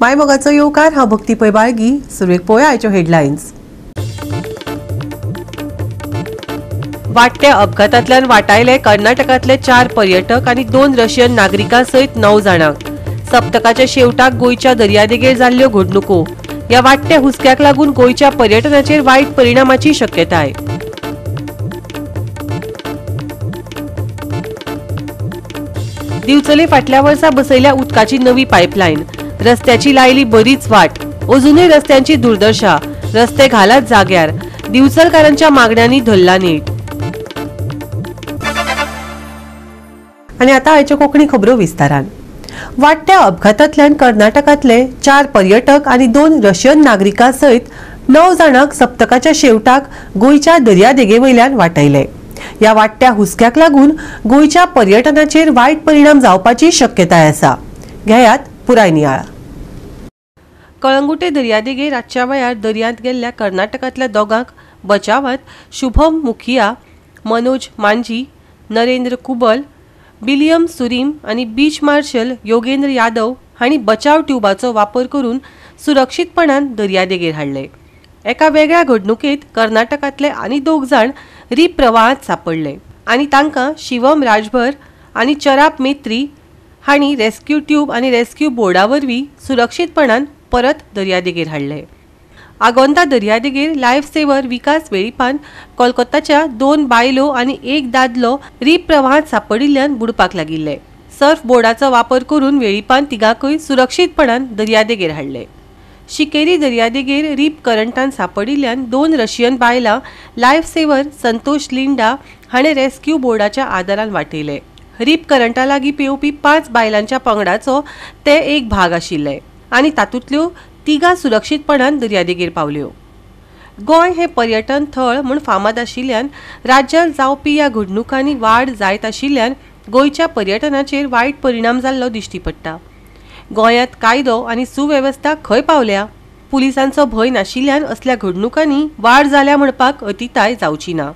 मायमोगाचो येवकार. हांव भक्ती पै बाळगी. सुरवेक पळोवया आयच्यो हेडलायन्स. वाडट्या अपघातांतल्यान वाटायले कर्नाटकांतले 4 पर्यटक आनी 2 रशियन नागरिकां सयत 9 जाणांक. सप्तकाच्या शेवटाक गोंयच्या दर्यादेगेर जाल्ल्यो घडणुको. ह्या वाडट्या हुस्क्याक लागून गोंयच्या पर्यटनाचेर वायट परिणामाची शक्यताय. दिवचले फाटल्या वर्सा बसयल्या उदकाची नवी पायपलायन. रस्त्याची लायली बरीच वाट. अजूनय रस्त्यांची दुर्दशा. रस्ते घालात जाग्यार. दिवचलकारांच्या मागण्यांनी धरला नेट. आनी आतां आयच्यो कोंकणी खबरो विस्तारान. वाडट्या अपघातांतल्यान कर्नाटकांतले 4 पर्यटक आनी 2 रशियन नागरिकां सयत 9 जाणांक सप्तकाच्या शेवटाक गोंयच्या दर्यादेगे वयल्यान वाटायले. ह्या वाडट्या हुस्क्याक लागून गोंयच्या पर्यटनाचेर वायट परिणाम जावपाची शक्यताय आसा. घेयात पुराय नियाळ. कळंगुटे दर्यादेगे रातच्या वेळार दर्यांत गेल्ल्या कर्नाटकांतल्या दोगांक बचावांत शुभम मुखिया, मनोज मांजी, नरेंद्र कुबल, विलियम सुरीम आनी बीच मार्शल योगेंद्र यादव हांणी बचाव ट्युबाचो वापर करून सुरक्षीतपणान दर्यादेगेर हाडले. एका वेगळ्या घडणुकेंत कर्नाटकांतले आनी 2 जाण रीप प्रवाहांत सांपडले आनी तांकां शिवम राजभर आनी चराप मेत्री हांणी रेस्क्यू ट्यूब आनी रेस्क्यू बोर्डा वरवीं सुरक्षीतपणान परत दर्यादेगेर हाडले. आगोंदा दर्यादेगेर लायफ सेवर विकास वेळीपान कोलकाताच्या 2 बायलो आनी 1 दादलो रीप प्रवाहांत सांपडिल्ल्यान बुडपाक लागिल्ले. सर्फ बोर्डाचो वापर करून वेळीपान तिगांकूय सुरक्षीतपणान दर्यादेगेर हाडले. शिकेरी दर्यादेगेर रीप करंटान सांपडिल्ल्यान 2 रशियन बायलां लायफ सेवर संतोष लिंडा हाणें रेस्क्यू बोर्डाच्या आदारान वाटयले. रीप करंटा लागीं पेंवपी 5 बायलांच्या पंगडाचो ते एक भाग आशिल्ले आनी तातूंतल्यो 3 सुरक्षीतपणान दर्यादेगेर पावल्यो. गोंय हें पर्यटन थळ म्हूण फामाद आशिल्ल्यान राज्यांत जावपी ह्या घडणुकांनी वाड जायत आशिल्ल्यान गोंयच्या पर्यटनाचेर वायट परिणाम जाल्लो दिश्टी पडटा. गोंयांत कायदो आनी सुवेवस्था खंय पावल्या? पुलिसांचो भंय नाशिल्ल्यान असल्या घडणुकांनी वाड जाल्या म्हणपाक अतिताय जावची ना.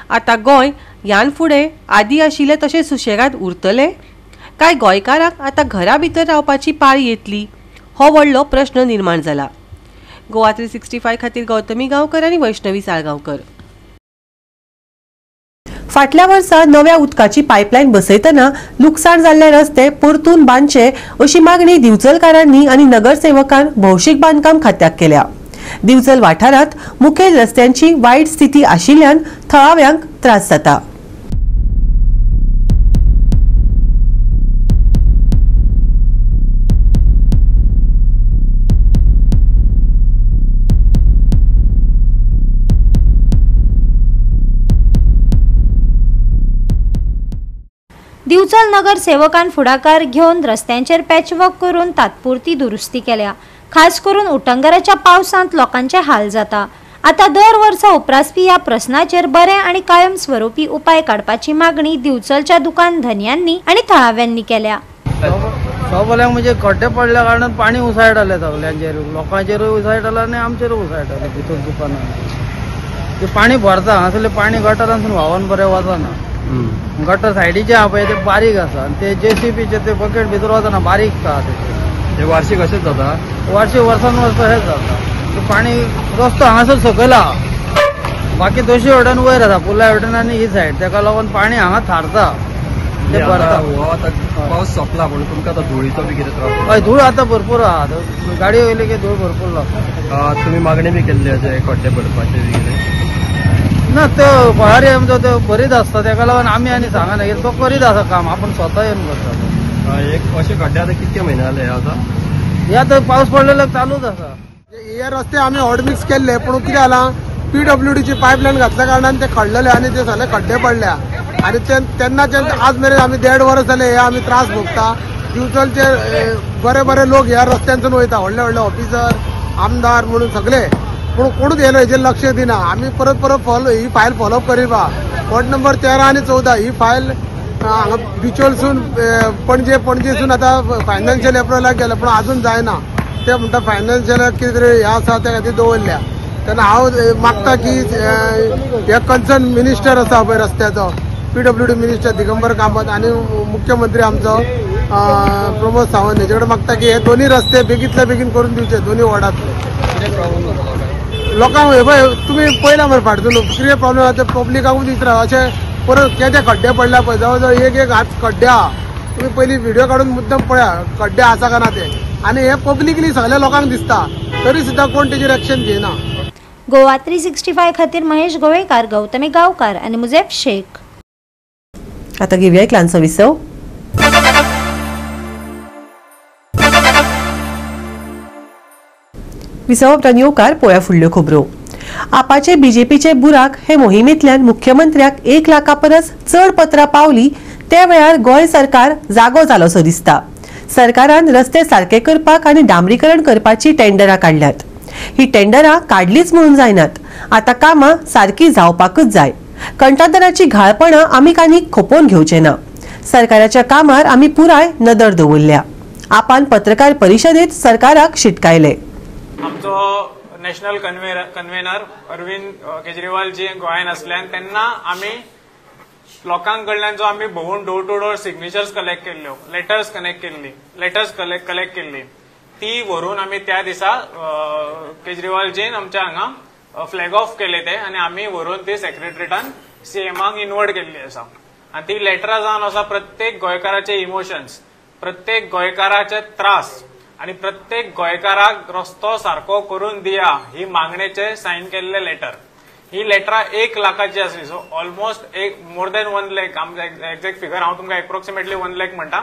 आतां गोंय ह्यान फुडें आदी आशिल्लें तशें सुशेगाद उरतलें काय गोंयकारांक आतां घरा भितर रावपाची पाळी येतली? हो व्हडलो प्रश्न निर्माण जाला. गोवा 365 खातीर गौतमी गांवकर आनी वैष्णवी साळगांवकर. फाटल्या वर्सा नव्या उदकाची पायपलायन बसयतना लुकसाण जाल्ले रस्ते परतून बांदचे अशी मागणी दिवचलकारांनी आनी नगरसेवकान भौशीक बांदकाम खात्याक केल्या. दिवचल वाठारांत मुखेल रस्त्यांची वायट स्थिती आशिल्ल्यान थळाव्यांक त्रास जाता. दिवचल नगरसेवकान फुडाकार घेवन रस्त्यांचेर पॅचवर्क करून तात्पुरती दुरुस्ती केल्या. खास करून उटंगाराच्या पावसांत लोकांचे हाल जाता. आतां दर वर्सा उप्रासपी ह्या प्रस्नाचेर बरे आनी कायम स्वरुपी उपाय काडपाची मागणी दिवचलच्या दुकान धनयांनी आनी थळाव्यांनी केल्या. सगळ्यांक म्हणजे खड्डे पडल्या कारणान पाणी उसळटालें, सगळ्यांचेर, लोकांचेरूय उसळटालें आनी आमचेरूय उसळटालें. भितर दुकानान ते पाणी भरता, हांगासरलें पाणी गटरांतसून व्हांवन बरें वचना. गटर सायडीचे आहा पळय ते बारीक आसा आनी ते जेसीबीचे ते बकेट भितर वचना, बारीक आहा ते. वार्षिक अशेंच जाता, वार्षिक वर्सान वर्स तशेंच जाता. ते पाणी रस्तो हांगासर सकयल आहा, बाकी दोशी वटेन वयर आसा, पुला वटेन आनी ही सायड, तेका लागून पाणी हांगा थारता. ते भरता. पावस सोंपला म्हणून तुमकां आतां धुळीचो बी कितें त्रास? हय, धूळ आतां भरपूर आहा, गाडी वयली की धूळ भरपूर लागता. तुमी मागणी बी केल्ली अशें खड्डे भरपाचे बी कितें? ना, तो फळारी आमचो तो बरीच आसता, तेका लागून आमी आनी सांगना, कित्याक तो करीत आसा काम, आपूण स्वता येवन करता. एक अशे खड्डे आतां कितके म्हयने जाले आतां? हे आतां पावस पडलेलो चालूच आसा. हे रस्ते आमी हॉट मिक्स केल्ले, पूण कितें जालां, पीडब्ल्यूडीची पायपलायन घातल्या कारणान ते खडलेले आनी ते सगळे खड्डे पडल्या. आनी तेन्नाच्यान आज मेरेन आमी 1.5 वर्स जाले हे आमी त्रास भोगता. दिवचलचे बरे बरे लोक ह्या रस्त्यांतसून वयता, व्हडले व्हडले ऑफिसर, आमदार म्हणून सगळे, पूण कोणूच हे हेजेर लक्ष दिना. आमी परत परत फॉलो ही फायल फॉलोअप करिपा. वॉर्ड नंबर 13 आनी 14 ही फायल हांगा बिचोलसून पणजे, पणजेसून आतां फायनान्शियल एप्रुवलाक गेल्या, पूण आजून जायना. ते म्हणटा फायनान्शियलाक कितें तरी हें आसा त्या खातीर दवरल्या. तेन्ना हांव मागता की हे कन्सर्न मिनिस्टर आसा पळय रस्त्याचो, पीडब्ल्यूडी मिनिस्टर दिगंबर कामत आनी मुख्यमंत्री आमचो प्रमोद सावंत हेजे कडेन मागता की हे दोन्ही रस्ते बेगीतल्या बेगीन करून दिवचे दोन्ही वॉर्डांतले लोकांक. हे पळय तुमी पळयला मरे फाटसून कितें प्रॉब्लेम आसा ते पब्लिकाकूच विचारा. अशें परत केदे खड्डे पडल्या पळय, जवळ जवळ एक एक हात खड्डे आहा. तुमी पयलीं व्हिडिओ काडून मुद्दम पळया खड्डे आसा काय ना ते, आनी हे पब्लिकली सगळ्या लोकांक दिसता तरी सुद्दां कोण तेजेर एक्शन घेयना. गोवा 365 खातीर महेश गोवेकार, गौतमी गांवकार आनी मुजेफ शेख. आता घेऊया एक ल्हानसो विसव. विसव उपरांत येवकार पळोवया फुडल्यो खबरो. आपाचे बीजेपीचे बुराक हे मोहिमेंतल्यान मुख्यमंत्र्याक 1 लाखा परस चड पत्रां पावली त्या वेळार गोंय सरकार जागो जालोसो दिसता. सरकारान रस्ते सारके करपाक आनी डांबरीकरण करपाची टेंडरां काडल्यात. ही टेंडरां काडलीच म्हणून जायनात, आतां कामां सारकी जावपाकच जाय. कंत्राटदाराची घाळपणां आमी कानी खोपोवन घेवचे ना. सरकाराच्या कामार आमी पुराय नदर दवरल्या. आपान पत्रकार परिशदेत सरकाराक शिटकायले. आमचो नॅशनल कन्व्हेनर अरविंद केजरीवाल जी गोंयांत आसल्यान तेन्ना आमी लोकां कडल्यान जो आमी भोंवून door to door signatures collect केल्ल्यो, लेटर्स कनेक्ट केल्ली, लेटर्स कलेक्ट केल्ली ती व्हरून आमी त्या दिसा केजरीवालजीन आमच्या हांगा फ्लॅग ऑफ केले ते आनी आमी व्हरून ती सेक्रेटरीटान सीएमाक इनवर्ड केल्ली आसा. आनी ती लेटरां जावन आसा प्रत्येक गोंयकाराचे इमोशन्स, प्रत्येक गोंयकाराचे त्रास आनी प्रत्येक गोंयकाराक रस्तो सारको करून दिया ही मागणेचे सायन केल्ले लेटर. ही लेटरां 1 लाखाची आसली. सो ऑलमोस्ट एक more than 1 lakh, exact figure हांव तुमकां एप्रोक्सिमेटली 1 लाख म्हणटा,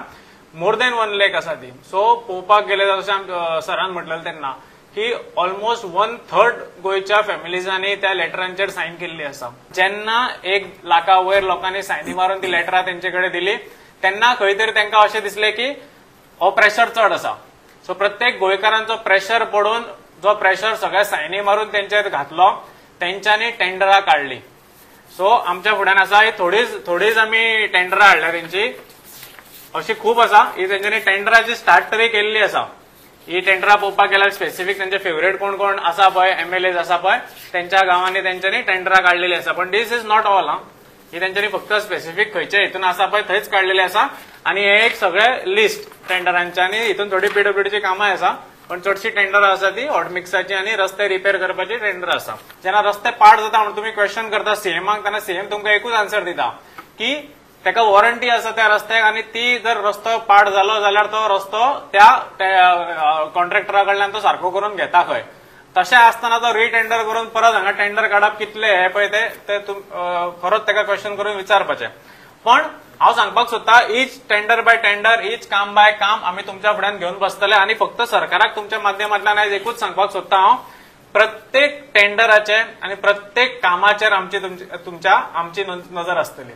मोर दॅन 1 लाख आसा ती. सो पळोवपाक गेले जशें सरान म्हटलें तेन्ना की ऑलमोस्ट 1/3 गोंयच्या फॅमिलीजांनी त्या लेटरांचेर सायन केल्ली आसा. जेन्ना 1 लाखा वयर लोकांनी सायनी मारून ती लेटरां तेंचे कडेन दिली तेन्ना खंय तरी तांकां अशें दिसलें की हो प्रेशर चड आसा. सो प्रत्येक गोंयकारांचो प्रेशर पडून जो प्रेशर सगळ्या सायनी मारून तेंचेर घातलो तेंच्यांनी टेंडरां काडली. सो आमच्या फुड्यान आसा ही थोडीच आमी टेंडरां हाडल्या तेंची, अशी खूब आसा. ही तेंच्यांनी टेंडराची स्टार्ट तरी केल्ली आसा. ही टेंडरां पळोवपाक गेल्यार स्पेसिफीक तेंचे फेवरेट कोण कोण आसा पळय, एमएलएज आसा पळय, तेंच्या गांवांनी तेंच्यांनी टेंडरां काडलेली आसा. पण these is not all. ही तेंच्यांनी फक्त स्पेसिफीक खंयचे हितून आसा पळय थंयच काडलेली आसा. आनी हे एक सगळे लिस्ट टेंडरांचे आनी हितून थोडी पीडब्ल्यूडीची कामां आसा, पण चडशी टेंडरां आसा ती हॉटमिक्साची आनी रस्ते रिपेर करपाची टेंडरां आसा. जेन्ना रस्ते पाड जाता म्हणून तुमी क्वेश्चन करता सीएमाक, तेन्ना सीएम तुमकां एकूच आन्सर दिता की ताका वॉरंटी आसा त्या रस्त्याक आनी ती जर रस्तो पाड जालो जाल्यार तो रस्तो त्या कॉन्ट्रॅक्टरा कडल्यान तो सारको करून घेता खंय. तशें आसतना तो रिटेंडर करून परत हांगा टेंडर काडप कितले हे पळय ते खरोच ताका क्वेश्चन करून विचारपाचें. पण हांव सांगपाक सोदता each tender by tender, each काम बाय काम आमी तुमच्या फुड्यान घेवन बसतले. आनी फक्त सरकाराक तुमच्या माध्यमांतल्यान आयज एकूच सांगपाक सोदता हांव, प्रत्येक टेंडराचे आनी प्रत्येक कामाचेर आमची तुमच्या आमची नजर आसतली.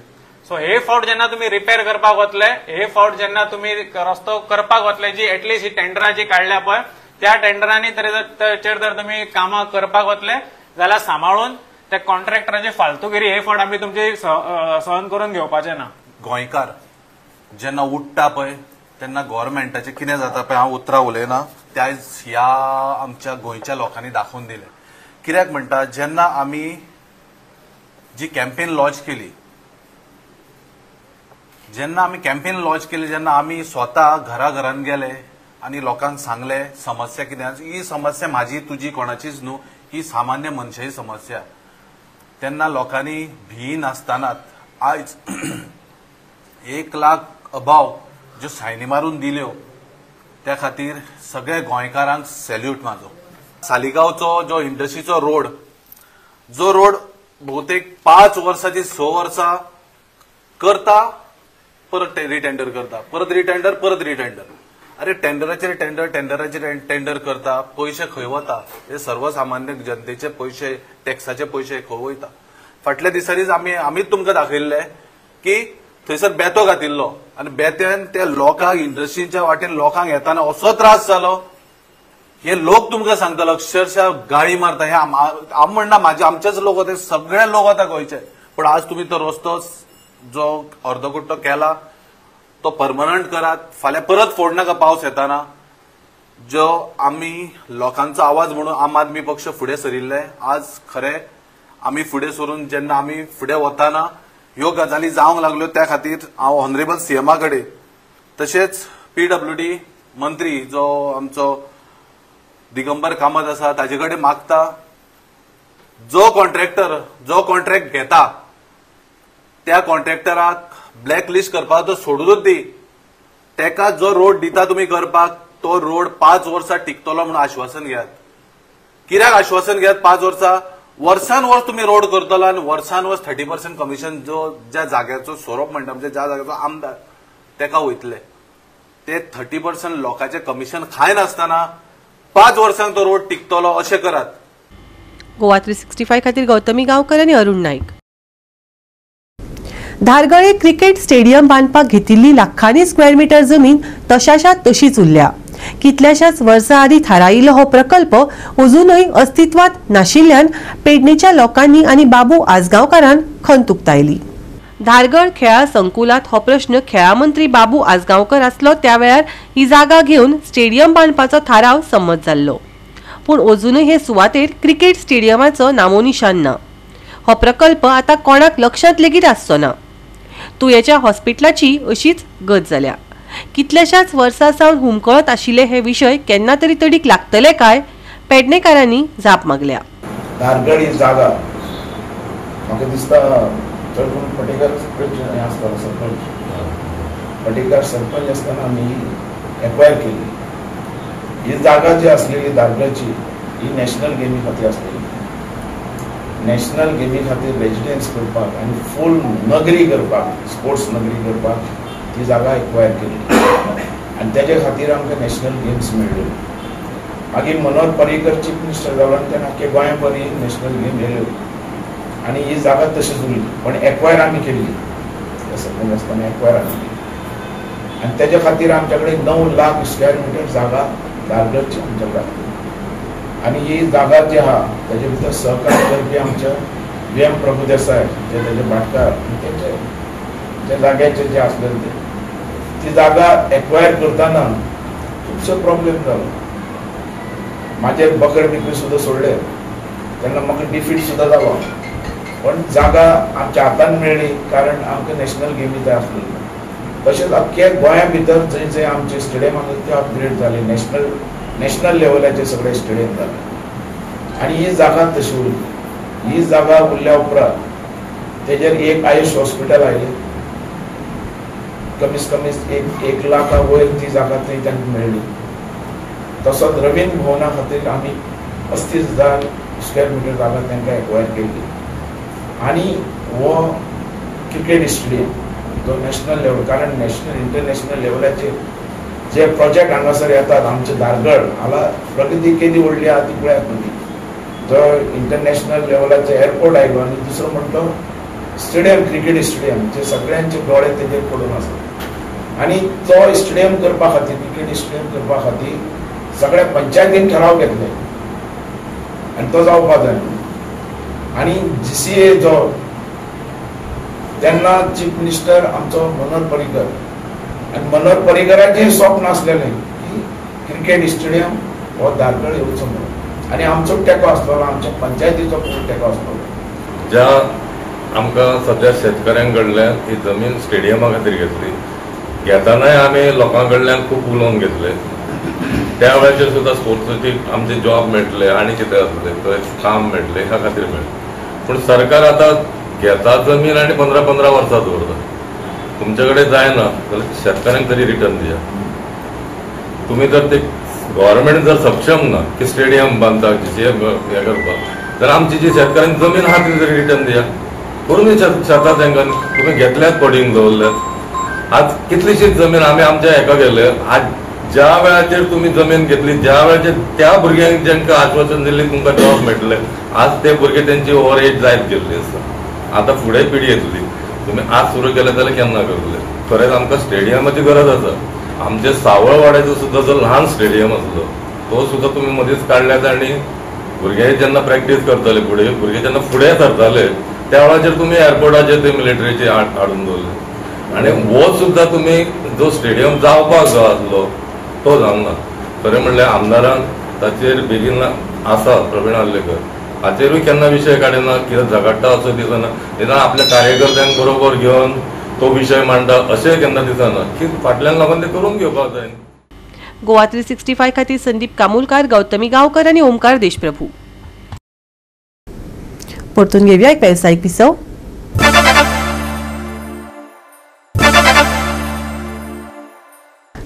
सो हे फावट जेन्ना तुमी रिपेर करपाक वतले, हे फावट जेन्ना तुमी रस्तो करपाक वतले, जी एटलिस्ट ही टेंडरां जी काडल्या पळय त्या टेंडरांनी तरी चेर जर तुमी कामां करपाक वतले जाल्यार सांबाळून त्या कॉन्ट्रॅक्टराची फालतूगिरी हे फावट आमी तुमची सहन करून घेवपाचे ना. गोंयकार जेन्ना उठ्ठा पळय तेन्ना गव्हर्मेंटाचें कितें जाता पळय, हांव उतरां उलयना, ते आयज ह्या आमच्या गोंयच्या लोकांनी दाखोवन दिलें. कित्याक म्हणटा, जेन्ना आमी जी कॅम्पेन लॉन्च केली, जेन्ना आमी कॅम्पेन लॉन्च केली जेन्ना आमी स्वता घरा घरान गेले आनी लोकांक सांगले समस्या कितें, ही समस्या म्हाजी तुजी कोणाचीच न्हू, ही सामान्य मनशाची समस्या. तेन्ना लोकांनी भी नासतना आयज 1 लाख अभाव ज्यो सायनी मारून दिल्यो त्या खातीर सगळ्या गोंयकारांक सॅल्यूट म्हाजो. सालिगांवचो जो इंडस्ट्रीचो रोड, जो रोड बहुतेक 5 वर्सां 6 वर्सां करता, परत रिटेंडर करता, परत रिटेंडर, परत रिटेंडर. अरे टेंडराचेर टेंडर, टेंडराचेर टेंडर करता, पयशे खंय वता? हे सर्वसामान्य जनतेचे पयशे, टॅक्साचे पयशे खंय वयता? फाटल्या दिसांनीच आमीच तुमकां दाखयल्ले की थंयसर बेतो घातिल्लो आनी बेत्यान त्या लोकांक, इंडस्ट्रीच्या वाटेन लोकांक येताना असो त्रास जालो. हे लोक तुमकां सांगतले अक्षरशः गाळी मारता. हे हांव म्हणना म्हाजे, आमचेच लोक वता, सगळे लोक वता गोंयचे. पूण आज तुमी तो रस्तो जो अर्दकुट्टो केला तो परमनंट करात, फाल्यां परत फोडनाका पावस येताना. जो आमी लोकांचो आवाज म्हणून आम आदमी पक्ष फुडें सरिल्ले, आज खरें आमी फुडें सरून जेन्ना आमी फुडें वताना ह्यो गजाली जावंक लागल्यो, त्या खातीर हांव ऑनरेबल सीएमा कडेन तशेंच पीडब्ल्यूडी मंत्री जो आमचो दिगंबर कामत आसा ताजे कडेन मागता, जो कॉन्ट्रॅक्टर जो कॉन्ट्रॅक्ट घेता त्या कॉन्ट्रॅक्टराक ब्लॅक लिस्ट करपाक तो सोडूनच दी. तेका जो रोड दिता तुमी करपाक तो रोड 5 वर्सां टिकतलो म्हणून आश्वासन घेयात. कित्याक आश्वासन घेयात? 5 वर्सां, वर्सान वर्स तुमी रोड करतलो आनी वर्सान वर्स 30% कमिशन जो ज्या जाग्याचो सोरोप म्हणटा, म्हणजे ज्या जाग्याचो आमदार तेका वयतले, ते 30% लोकांचे कमिशन खायनासतना 5 वर्सांक तो रोड टिकतलो अशें करात. गोवा 365 खातीर गौतमी गांवकर आनी अरुण नाईक. धारगळे क्रिकेट स्टेडियम बांदपाक घेतिल्ली लाखांनी स्क्वेअर मिटर जमीन तशाशा तशीच उरल्या. कितल्याशाच वर्सां आदीं थारायिल्लो हो प्रकल्प अजूनय अस्तित्वांत नाशिल्ल्यान पेडणेच्या लोकांनी आनी बाबू आजगांवकारान खंत उक्तायली. धारगळ खेळा संकुलात हो प्रश्न खेळा मंत्री बाबू आजगांवकर आसलो त्या वेळार ही जागा घेवन स्टेडियम बांदपाचो थाराव संमत जाल्लो, पूण अजूनय हे सुवातेर क्रिकेट स्टेडियमाचो नामोनिशान ना. हो प्रकल्प आतां कोणाक लक्षांत लेगीत आसचो ना. तुयेच्या हॉस्पिटलाची अशीच गत जाल्या. कितल्याशाच वर्सां सावन हुमकळत आशिल्ले हे विशय केन्ना तरी तडीक लागतले काय पेडणेकारांनी जाप मागल्या. धारगळ ही जागा म्हाका दिसता चड करून पटेकार आसतालो सरपंच, पटेकार सरपंच आसतना आमी एक्वायर केली. ही जागा जी आसलेली धारगळची ही नॅशनल गेमी खातीर आसलेली. नॅशनल गेमी खातीर रेजिडेन्स करपाक आनी फूल नगरी करपाक, स्पोर्ट्स नगरी करपाक ती जागा एक्वायर केली आनी तेजे खातीर आमकां नॅशनल गेम्स मेळ्ळ्यो. मागीर मनोहर पर्रीकर चीफ मिनिस्टर जालो आनी तेणें आख्खे गोंया परी नॅशनल गेम येयल्यो आनी ही जागा तशीच उरली, पण एक्वायर आमी केल्ली सरपंच आसतना एक्वायर आमी केली आनी तेजे खातीर आमच्या कडेन 9 लाख स्क्वेअर मिटर जागा धारगळची आमच्या कडेन आसली. आनी ही जागा जी आहा तेजे भितर सहकार्य करपी आमचे व्ही एम प्रभुदेसाय जे तेजे भाटकार तेंचे जे जाग्याचे जे आसलेले ते ती जागा एक्वायर करतना खुबसो प्रॉब्लेम जालो. म्हाजेर बकर बिकरी सुद्दां सोडले तेन्ना म्हाका डिफीट सुद्दां जालो, पण जागा आमच्या हातान मेळ्ळी कारण आमकां नॅशनल गेमी जाय आसलेली. तशेंच अख्ख्या गोंया भितर जंय जंय आमचे स्टेडियम आसा ते अपग्रेड जाले, नॅशनल लेवलाचे सगळे स्टेडियम जाले आनी ही जागा तशी उरली. ही जागा उरल्या उपरांत तेजेर एक आयुश हॉस्पिटल आयलें, कमीत कमी 1 लाखा वयर ती जागा थंय तांकां मेळ्ळी. तसोच रवींद्र भवना खातीर आमी 35,000 स्क्वेअर मिटर जागा तांकां एक्वायर केल्ली आनी हो क्रिकेट स्टेडियम जो नॅशनल लेवल, कारण नॅशनल इंटरनॅशनल लेवलाचेर जे प्रोजेक्ट हांगासर येतात, आमचे धारगळ हांगा प्रगती केदी व्हडली आहा ती पळयात तुमी. जो इंटरनॅशनल लेवलाचे एअरपोर्ट आयलो आनी दुसरो म्हणटो स्टेडियम, क्रिकेट स्टेडियम जे सगळ्यांचे दोळे तेजेर पडून आसा आनी तो स्टेडियम करपा खातीर, क्रिकेट स्टेडियम करपा खातीर सगळ्या पंचायतीन ठराव घेतले आनी तो जावपा जाय. आनी जी सी ए जो तेन्ना चीफ मिनिस्टर आमचो मनोहर पर्रीकर आनी मनोहर पर्रीकराचें स्वप्न आसलेलें की क्रिकेट स्टेडियम हो धारगळ येवचो म्हणून आनी आमचो टेको आसतलो, आमच्या पंचायतीचो टेको आसतलो. ज्या आमकां सद्या शेतकऱ्यां कडल्यान ही जमीन स्टेडियमा खातीर घेतली, घेतनाय आमी लोकां कडल्यान खूब उलोवन घेतले. त्या वेळाचेर सुद्दां स्पोर्ट्साची आमचे जॉब मेळटले आनी कितें आसलें काम मेळटलें ह्या खातीर मेळ्ळें. पूण सरकार आतां घेता जमीन आनी 15-15 वर्सां दवरता. तुमचे कडेन जायना जाल्यार शेतकऱ्यांक तरी रिटर्न दिया. तुमी जर ते गव्हर्मेंट जर सक्षम ना की स्टेडियम बांदता हें करपाक, जाल्यार आमची जी शेतकऱ्यांक जमीन आहा ती तरी रिटर्न दिया. करून शेतां तांकां तुमी घेतल्यात पडींग दवरल्यात. आज कितलीशीच जमीन आमी आमच्या हेका गेले. आज ज्या वेळाचेर तुमी जमीन घेतली ज्या वेळाचेर त्या भुरग्यांक जांकां आश्वासन दिल्लें तुमकां जॉब मेळटलें, आज ते भुरगे तेंची ओवर एज जायत गेल्ली आसा. आतां फुडें पिढी येतली. तुमी आज सुरू केलें जाल्यार केन्ना करतले? खरेंच आमकां स्टेडियमाची गरज आसा. आमच्या सावळवाड्याचो सुद्दां जो ल्हान स्टेडियम आसलो तो सुद्दां तुमी मदींच काडल्यात आनी भुरगे जेन्ना प्रॅक्टीस करताले फुडें, भुरगे जेन्ना फुडें सरताले त्या वेळाचेर तुमी एअरपोर्टाचेर ते मिलिटरीचे हाडून दवरले आनी हो सुद्दां तुमी जो स्टेडियम जावपाक जो आसलो तो जावंक ना. खरें म्हणल्यार आमदारान ताचेर बेगीन आसा प्रवीण आर्लेकर हाचेरूय केन्ना विशय काडिना, कितें झगडटा असो दिसना. निदान आपल्या कार्यकर्त्यांक बरोबर घेवन तो विशय मांडटा अशें केन्ना दिसना की फाटल्यान लोकांनी ते करून घेवपाक जाय. गोवा 365 खातीर संदीप कामुलकार, गौतमी गांवकर आनी ओमकार देशप्रभू. परतून घेवया एक वेवसायीक विसव.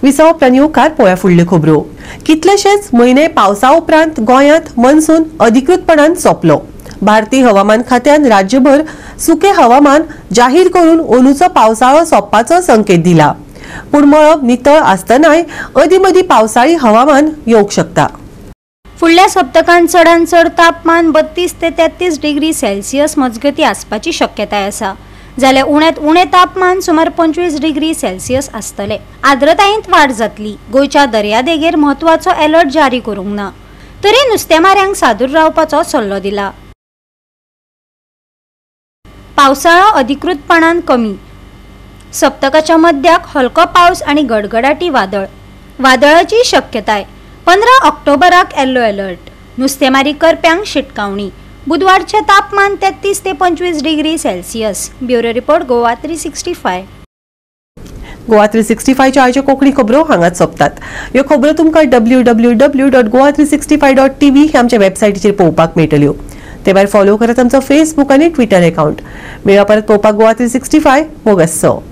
विसव उपरांत येवकार पळोवया फुडल्यो खबरो. कितलेशेच म्हयने पावसा उपरांत गोंयांत मनसून अधिकृतपणान सोंपलो. भारतीय हवामान खात्यान राज्यभर सुके हवामान जाहीर करून अंदूचो पावसाळो सोंपपाचो संकेत दिला. पूण मळब नितळ आसतनाय अदीं मदीं पावसाळी हवामान येवंक शकता. फुडल्या सप्तकांत चडांत चड तापमान 32 ते 33 डिग्री सेल्सियस मजगती आसपाची शक्यताय आसा, जाल्यार उण्यांत उणें तापमान सुमार 25 डिग्री सेल्सियस आसतलें. आर्द्रतायेंत वाड जातली. गोंयच्या दर्यादेगेर म्हत्वाचो अलर्ट जारी करूंक ना, तरी नुस्तेमाऱ्यांक सादूर रावपाचो सल्लो दिला. पावसाळो अधिकृतपणान कमी. सप्तकाच्या मध्याक हलको पावस आनी गडगडाटी वादळ वादळाची शक्यताय. 15 ऑक्टोबराक येल्लो अलर्ट. नुस्तेमारी करप्यांक शिटकावणी. बुधवारचें तापमान 33 ते 25 degree Celsius. Bureau report, Goa 365. Goa 365च्यो आयच्यो कोंकणी खबरो हांगाच सोंपतात. ह्यो खबरो तुमकां www.goa365.tv ह्या आमच्या वेबसायटीचेर पळोवपाक मेळटल्यो. ते भायर फॉलो करात आमचो फेसबूक आनी ट्विटर अकाउंट. मेळया परत पळोवपाक गोवा 365. मोग आसचो.